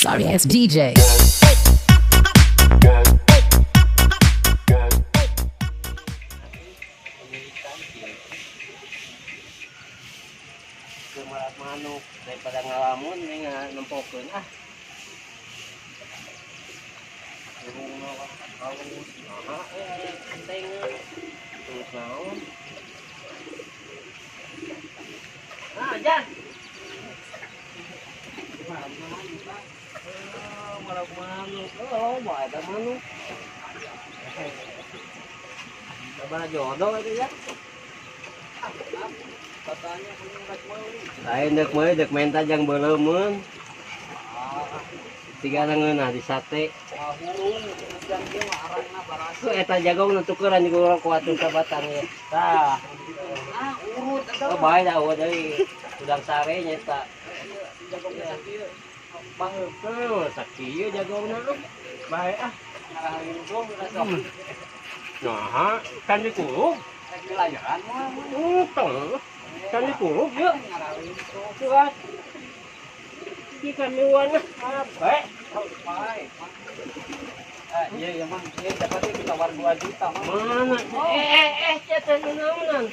Sorry ass DJ. Kumalat manuk daripada ngalamun ini nempokeun ah. Nah, enteng terus naon. Ah, Jan. Malah manuk. Oh, mau ada manuk. Sabaraha jodoh itu ya? Katanya kuning rek meuli. Lain dek meuli dek menta jang beuleumeun. Tiga ngeunah di sate. Ah, hurung hujan ieu mah arangna barasa. Ku eta jagong nu tukeran ku urang ku atuh sabatang ya. Tah. Ah, urut eta. Oh, bae da eueuh deui. Udang sare nya eta. Jagongna sakieu. Bangeun. Heuh, sakieu jagongna. Bae ah. Ngarahintung rasa. Nah, kan dikulub. Rek dilayaran mah. Tong. Kan dikulub yeuh. Ngarahintung. Suat. Di kami warna apa? Bae. Ah, iya iya mang, iya dapatnya ditawar 2 juta mang. Mana? Cetan naonan.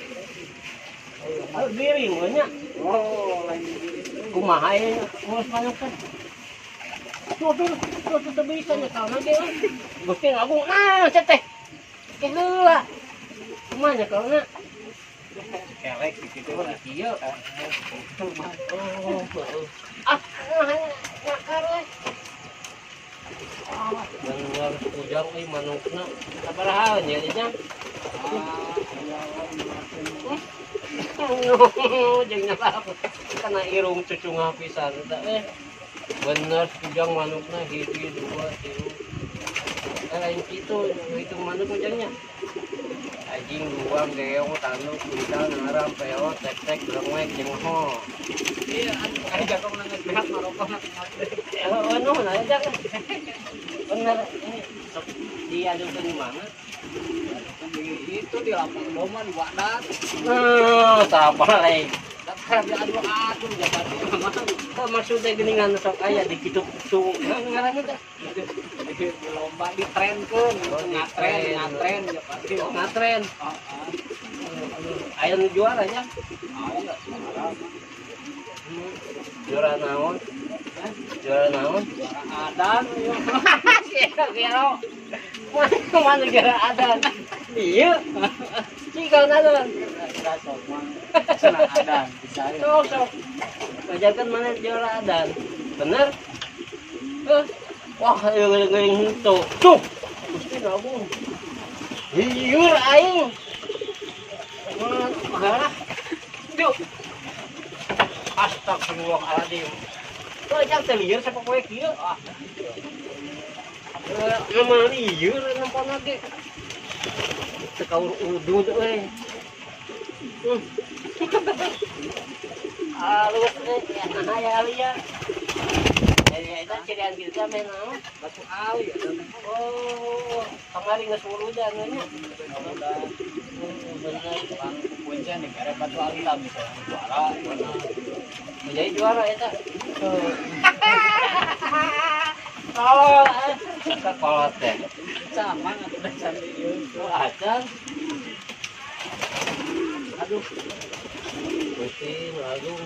Oh, giring we nya. Oh, lain diri. Kumaha ya ngurus manuk teh? Tuh, tuh, tuh, tuh, tuh bisa nyekalna ge euy. Gusti Agung, nah, cet teh. Ke heula. Kumaha nyekalna? Kelek gitu Oh, mah. kieu. Tuh mah. Oh, ah, nyakar we. Ah, bener ujang euy manukna. Sabaraha nya nya? Ah, iya, Jeung nyelap. Kana irung cucungah pisan eta eh. Bener ujang manukna hiji dua tilu. Eh lain kitu hitung manuk ujangnya. Anjing luang geong tanduk kuncal ngaram peot tek tek grengwek jeung ho. Iya, aya jagong geus beak marokok na. Eh oh nah aja kan. Bener ini sok diadukan di mana? Di itu di lapang doma di Wadat. Tah lain. Daftar diadu-adu jabati mah. Kok maksudnya geningan sok aya di kitu tu ngaranna teh? Di lomba di trenkeun, Oh, di ngatren, tren. ngatren jabati. Oh, ngatren. Heeh. Aya nu juara nya. Aya juara. Juara naon? Juara naon? Juara adan ieu. Kira mana juara adan? Iya. Cikal adan. Kira sok mah. Cenah adan bisa. Sok sok. Ngajarkan mana juara adan. Bener? Eh, wah, ieu geuning henteu. Tuh. Gusti Agung. Liur aing. Mana? Duh. Astagfirullahaladzim. Kok jang teh lieur sapopoe kieu? Ah. Eh, nama lieur nempona ge. Teu kaur udud euy. Alus euy, nah ya alia. Jadi eta cirian kieu teh meh naon? Batu ali eta teh. Oh, kamari geus wurudan we nya. Udah Oh, bener. orang kuncen dibere batu ali lah misalnya juara. Menjadi juara eta. Oh, sekolah teh. Sama atuh sami ieu. Oh, acan. Aduh. Gusti nu agung.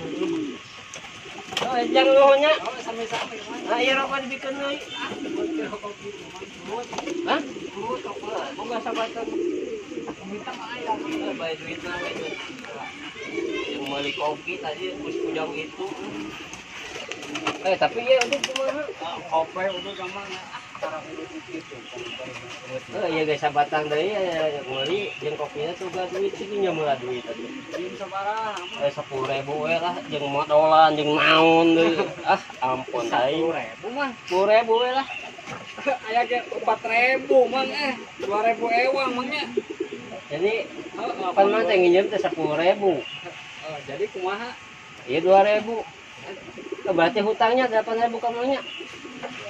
Oh, jang nuhunnya. Oh, sami-sami mah. Ah, ieu rokok dibikeun deui. Ah, rokok kitu mah. Hah? Urut rokok. Boga sabatan. Minta mah aya. Eh, bae duitna we duit. Yang meuli kopi tadi kus ujang itu. Eh, tapi ya udah kumaha? Ah, kope udah sama ah cara urut itu. Eh, iya guys, sabatang deui ya meuli jeung kopinya tuh gak duit sih nya meula duit tadi. Jeung sabaraha mah? Eh, 10.000 we lah jeung modolan jeung naon deui. Ah, ampun aing. 10.000 mah. 10.000 we lah. Aya ge 4.000 mang eh. 2.000 ewang mang nya. Jadi Heeh, pan mah teh nginjem teh 10.000. Oh, jadi kumaha? Iya 2.000. Eh, berarti hutangnya 8.000 ka nya.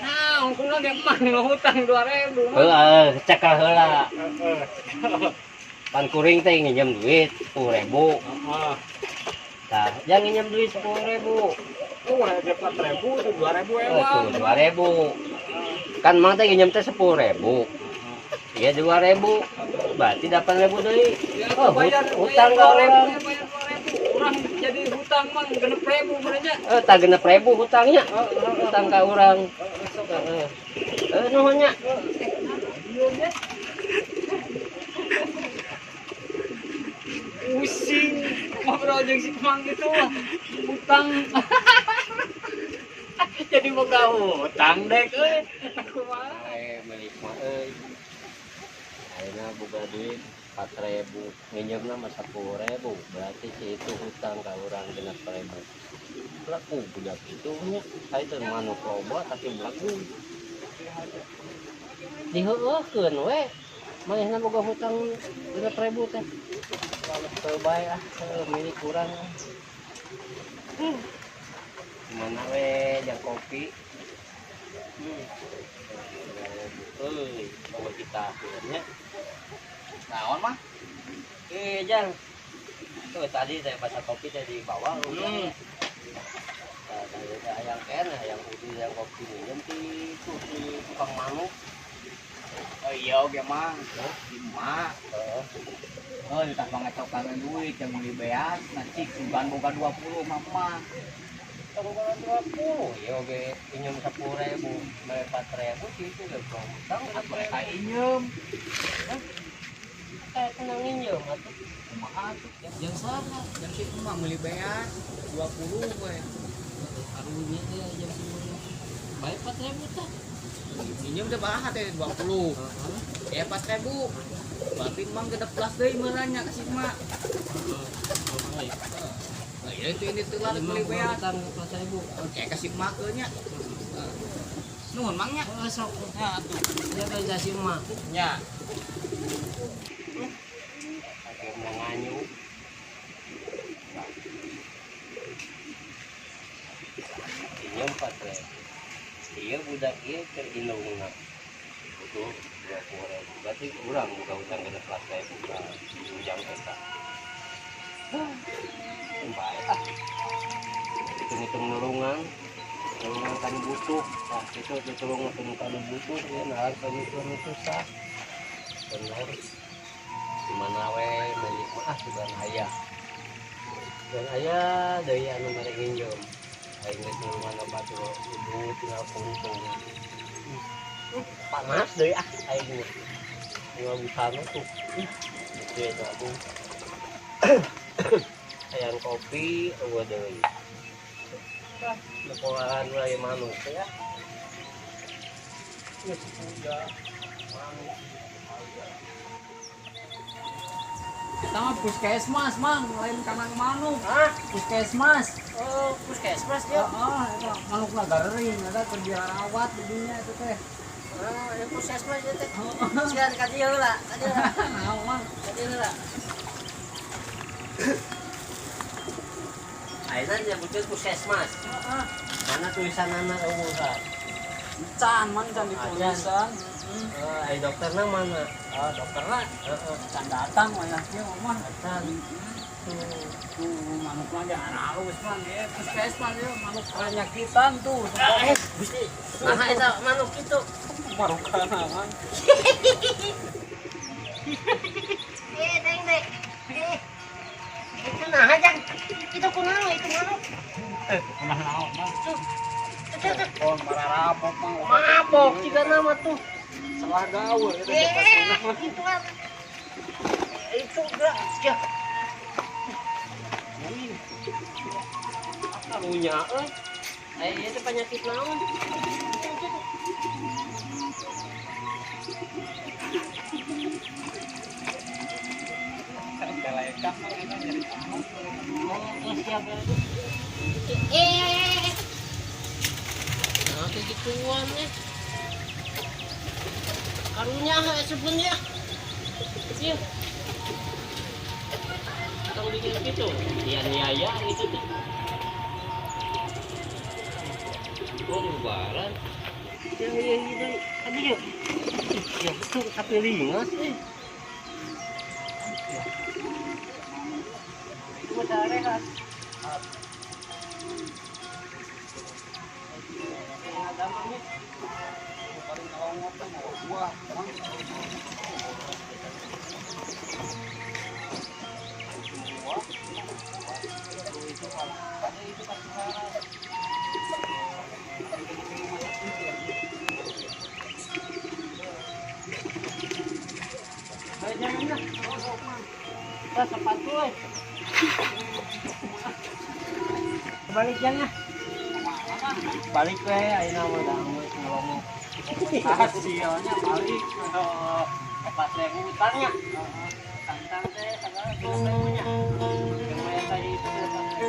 Nah, kunaon ge emang nu hutang 2.000 mah. Heeh, cekal heula. Heeh. Pan kuring teh nginjem duit 10.000. Heeh. Tah, jangan nginjem duit 10.000. Oh, ada 4.000, tuh 2.000 ewang. Tuh 2.000. Kan mang teh nginjem teh 10.000. Iya 2.000. Berarti 8.000 deui. Oh, hutang ka urang. Bayar 2.000. Urang jadi hutang mang 6.000 benernya. Tah 6.000 hutangnya. Hutang ka urang. Heeh. Nuhun nya. Pusing ngobrol jeung si Mang gitu hutang. Jadi boga hutang dek euy. Kumaha? Milik mah euy. Ayeuna boga duit 4.000, nginjemna mah 10.000, berarti si itu hutang ka urang 6.000. Laku budak itu nya, aya teh manuk loba tapi belagu. Diheueuhkeun we. Manehna boga hutang 6.000 teh. Teu bae ah, milik urang. Mana we jang kopi. Euy, bawa kita akhirnya. Naon mah? Jang. Tuh tadi saya baca kopi tadi di bawah udah. Nah, tadi ada ayam kena, ayam udah yang kopi minum di itu di tukang manuk. Oh iya oge mang. Di emak. Heeh. Oh, ditah pangacokan duit yang meuli beas, nah cik sugan boga 20 mah mah. Tunggu 20, ya oge injem 10.000, mere 4.000 sih itu ge utang Atuh eta injem. Kayak tenang injem atuh. Kumaha atuh? Jeung saha? Jeung si emak meuli beas 20 we. Karunya teh jam 10. Baik 4.000 teh. Injem teh baraha teh 20. Heeh. Ya 4.000. Berarti emang 16 deui meureun nya ka si emak. Heeh. Nah, iya itu ini tuh lah meuli beas. Utang 4.000. Oke, kasih emak ke nya. Nuhun mang nya. Oh, sok. Nya atuh. Ya kerja si emak. Nya. Akhirnya nganyu. Ini 4.000. Iya budak ieu keur indungna. Butuh 20.000. Berarti urang buka hutang 16.000 ka ujang eta. Baik ah. Hitung-hitung nulungan. Nulungan kan butuh. Nah, itu ditulungan kan butuh ya nah kan itu susah. Bener. Di mana we milik mah ah sugan aya. Dan aya deui anu mere nginjem. Aing geus nulungan batur ibu tinggal puntung. Panas deui ah aing mah. Tinggal busana tuh. Gitu ya agung. Hayang kopi eueuh deui. Ah, leporan we manuk ya. Geus puja manuk. Kita mah puskesmas mang, lain kanang manuk. Hah? Puskesmas. Oh, puskesmas ya. Heeh, eta manukna garering, eta keur dirawat di dinya eta teh. Ah, ya puskesmas ya teh. Sian ka dieu heula, ka dieu heula. Naon mang? Ka dieu heula. Ayeuna nyebutkeun puskesmas. Heeh. Mana tulisanana eueuh ka? Can mang can ditulisan. Ai dokterna mana? Ah, dokterna Heeh. can datang wayah kieu mah. Can. Tuh, tuh manukna ge halus mang ieu puskesmas ieu manuk penyakitan tuh. Gusti. Nah, eta manuk kitu. Marukana mang. Deng deng. Itu nah jang. Itu kunaon itu manuk? Kunaon naon mang? Tuh. Tuh, tuh. Oh, mararapok mang. Mabok jiga nama tuh. Salah gaul eta teh pasuna. Itu kan. Itu gerak ya. Karunya euy. Aya ieu teh penyakit naon? Kalekah mang eta nyeri manuk. Oh, siap ya. Nah, kayak gituan eh. Karunya sebenarnya. Iya. Tong bikin gitu. Iya niaya gitu tuh. Oh, lebaran. Ya, iya gitu. Aduh, ya. Ya, betul tapi lingas eh. Itu mah rehat. Buah. Balik jangan lah. Kita sepatu eh. Balik jangan. Balik we ayeuna mah da geus ngomong. Hasilnya balik ke 4.000 utangnya. Tantang teh tanggal 6.000 nya. Yang bayar tadi itu 4.000.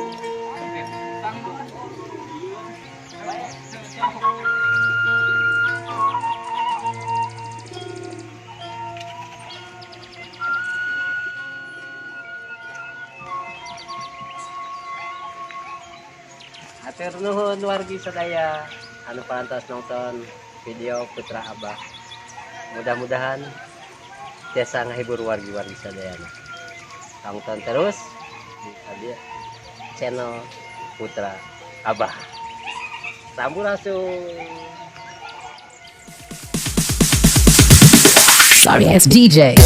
Utang. Baik. Hatur nuhun wargi sadaya anu parantos nonton video Putra Abah. Mudah-mudahan tiasa ngahibur wargi-wargi sadayana. Tonton terus di abi channel Putra Abah. Sampurasun. Sorry ass DJ.